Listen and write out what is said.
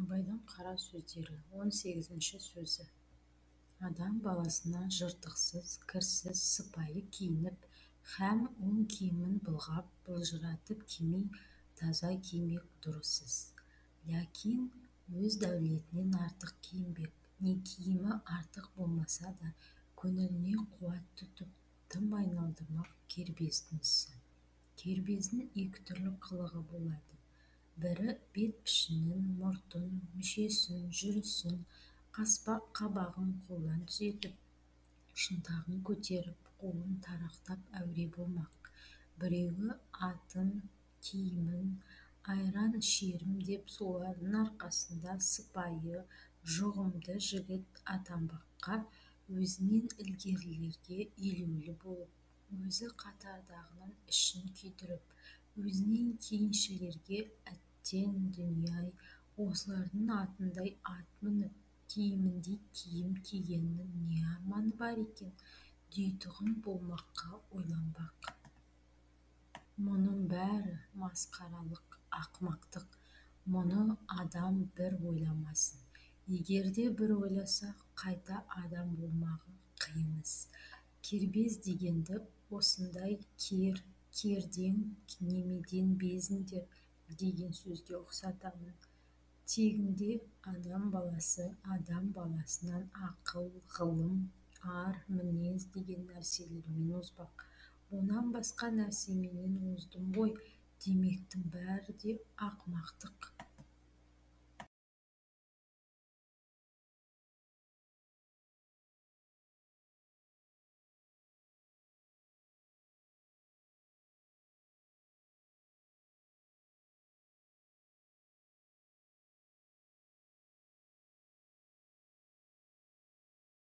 Абайдың қара сөздері 18-ші сөзі. Адам баласына жыртықсыз, кірсіз, сыпайы киініп, һәм оң киімін былғап, былжыратып кимей, таза кимек дұрыс іс. Ләкин өз дәулетінен артық киінбек, не киімі артық болмаса да, көңіліне қуат тұтып, тым айналдырмақ кербездің ісі. Кербездің екі түрлі қылығы болады. Бірі бет пішінін, мұртын, мүшесін, жүрісін, қабағын қолдан түзетіп, шынтағын көтеріп, қолын тарақтап әуре болмақ. Біреуі атын, киімін айран ішерім деп солардың арқасында сыпайы, жұғымды жігіт атанбаққа, өзінен ілгерілерге елеулі болып, өзі қатардағының ішін күйдіріп, өзінен кейіншілерге әттең дүние-ай, осылардың атындай ат мініп, киіміндей киім кигеннің не арманы бар екен дейтұғын болмаққа ойланбақ. Мұның бәрі масқаралық, ақымақтық. Мұны адам бір ойламасын. Егер де бір ойласа, қайта адам болмағы қиын іс. Кербез дегенді осындай кер, кердең немеден безіңдер деген сөзге ұқсатамын. Тегінде адам баласы адам баласынан ақыл, ғылым, ар, мінез деген нәрселермен озбақ. Онан басқа нәрсеменен оздым ғой демектің бәрі де ақымақтық.